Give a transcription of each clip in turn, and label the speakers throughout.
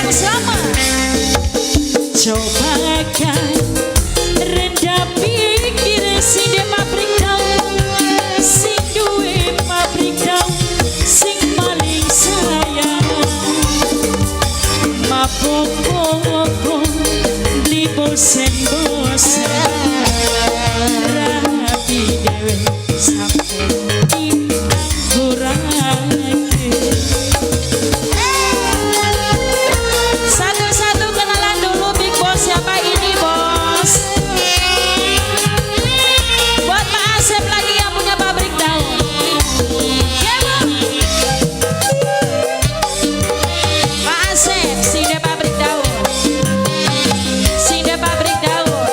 Speaker 1: Bang Slamet. Coba kan rendah pikir sing di pabrik daun, sing duwe pabrik daun, sing paling sayang. Mabuk pokok beli bosen-bosen, rapi dewe sampai dianggurake. Satu-satu kenalan dulu, Big Boss, siapa ini, Bos? Buat Pak Asep lagi yang punya pabrik daun. Ya, Bang. Pak Asep, sini pabrik daun. Sini pabrik daun.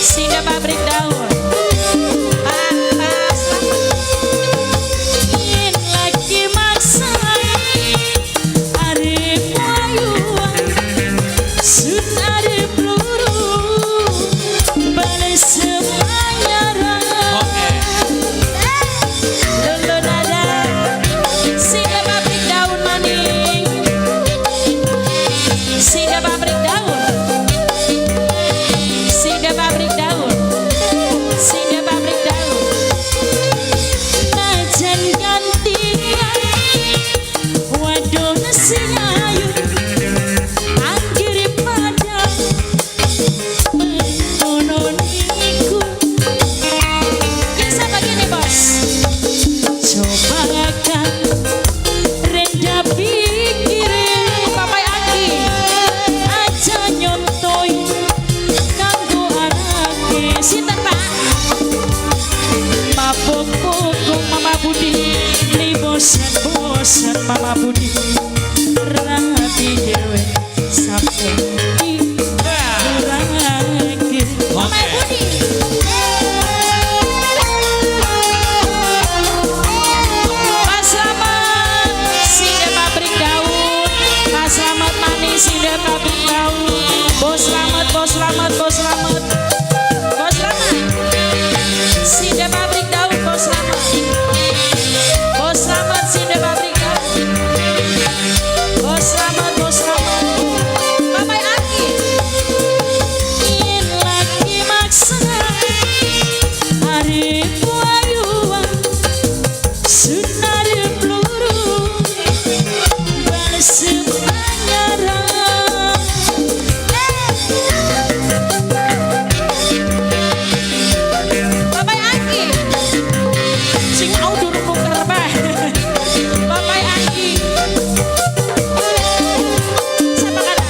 Speaker 1: Sini pabrik daun. Pak, Pak Slamet. Yen lagi maksa arep wayuan, sun arep luru bales semanyaran.
Speaker 2: Oke.
Speaker 1: Lolo nada sing pabrik daun maning, sing pabrik daun, sing pabrik daun, sing pabrik daun. Najan gantian wadon sing ayu, anggere padang mengkono niku. Bisa begini, Bos. Coba kan rendah pikire Papai Anggi, aja nyontoi kanggo anake. Sinten, Pak? Mabuk pukul Mama Budi beli bosan-bosan, Mama Budi rapi dewe sampai dikurangke. Mama
Speaker 2: Oke.
Speaker 1: Budi. Pak Slamet, sinde pabrik daun. Pak Slamet manis, sinde pabrik daun. Bos Slamet, Bos Slamet, Bos Slamet. Bos Slamet. Sinde pabrik daun, Bos Slamet. Bos Slamet, sinde pabrik daun. Bos Slamet, Bos Slamet. Bapak Aki. Yen lagi maksa arep wayuan, sun arep luru bales semanyaran. Bapak Anggi sing mau durung muker bae. Bapak Anggi siapa kata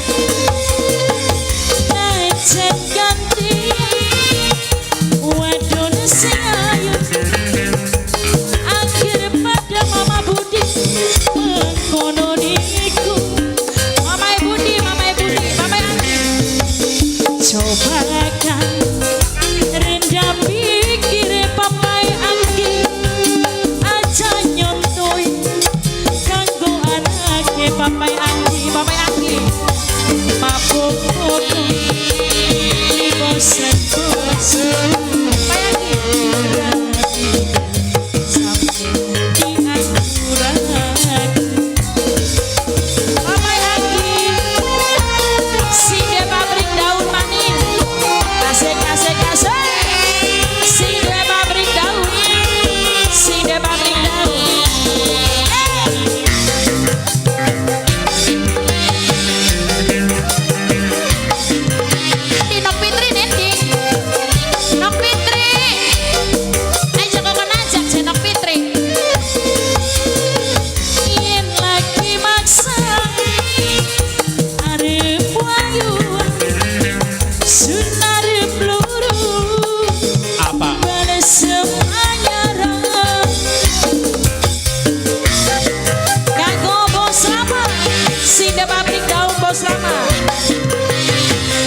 Speaker 1: najan ganti wadon sing ayu, akhir pada Mama Budi mengkono niku. Mama Budi, Mama Budi, Mama Anggi. Coba kan rendah pikir Papai Anggi, aja nyontoi kanggo anake. Papai Anggi, Papai Anggi. Mabuk pukul bosen-bosen, Papai Anggi rapi sampai dianggurake. Papai Anggi sinde pabrik daun maning. Asik, asik, asik. Sinde pabrik daun, sinde pabrik daun. Eh. Di Nok Fitri nendi? Nok Fitri. Ayo kok ajak si Nok Fitri. Yen lagi maksa arep wayuan, sun arep luru
Speaker 2: Apa?
Speaker 1: Bales semanyaran. Kanggo Bos Slamet, sinde pabrik daun, Bos Slamet.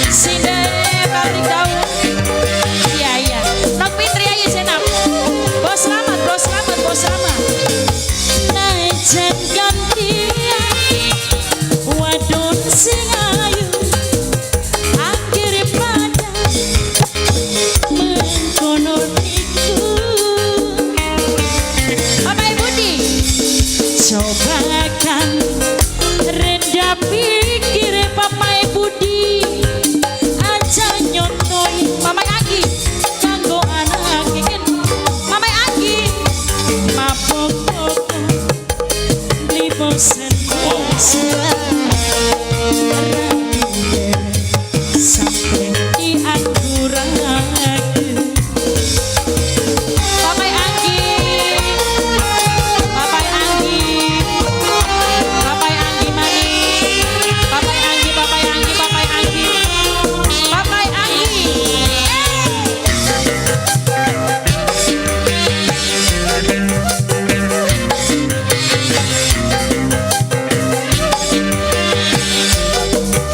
Speaker 1: Sinde pabrik daun. Iya. Nok Fitri ayo senap. Bos Slamet, Bos Slamet, Bos Slamet. Najan gantian wadon sing ayu, akhir pada mengkono niku. Bapak Budi. Coba kan rendah pikir Papai Budi aja nyontoi Mamai Anggi kanggo anake Mamai Anggi mabok beli bosen bosen sampai diaturake. Papai Anggi, Papai Anggi, Papai Anggi manis, Papai Anggi, Papai Anggi, Papai Anggi, Papai Anggi.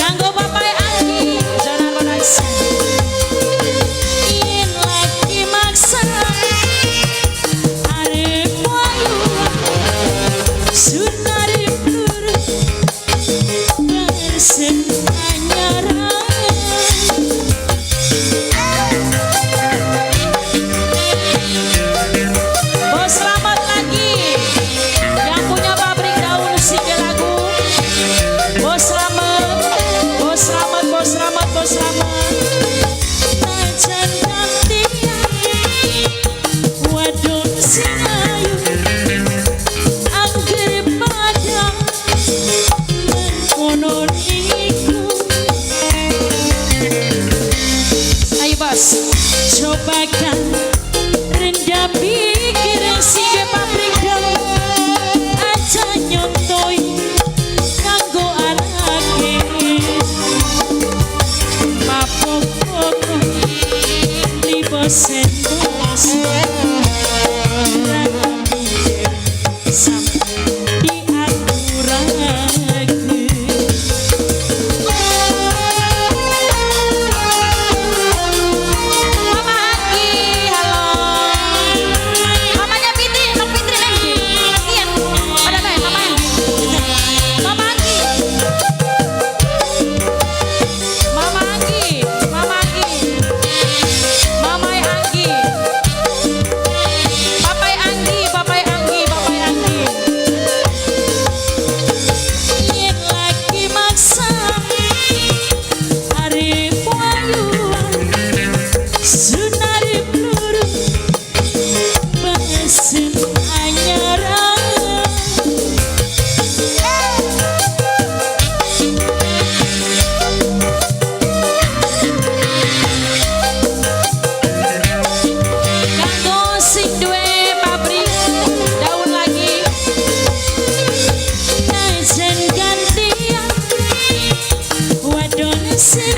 Speaker 1: Kanggo Papai Anggi, Jonan Production. Yen lagi maksa arep wayu sunarep luru bersen anyaran. Bos Slamet lagi yang punya pabrik daun singgih lagu. Bos Slamet, Bos Slamet, Bos Slamet, Bos Slamet. Najan gantian wadon sing ayu angger pada mengkono niku. Ayo bos, cobakan rendah pikir sing pabrik daun aja nyontoi kanggo anake mabok li bosen bosen sampai diaturake. Mama Anggi, halo. Mamanya Fitri, Nok Fitri nanti. Iya, ada kayak Mama Anggi. Mama Anggi. Mama Anggi, Mama Anggi. Mama Anggi. Papai Anggi, Papai Anggi, Papai Anggi. Yen lagi maksa arep wayu sunarep luru besen anyaran. Kanggo sing duwe pabrik daun lagi najan gantian wadon sing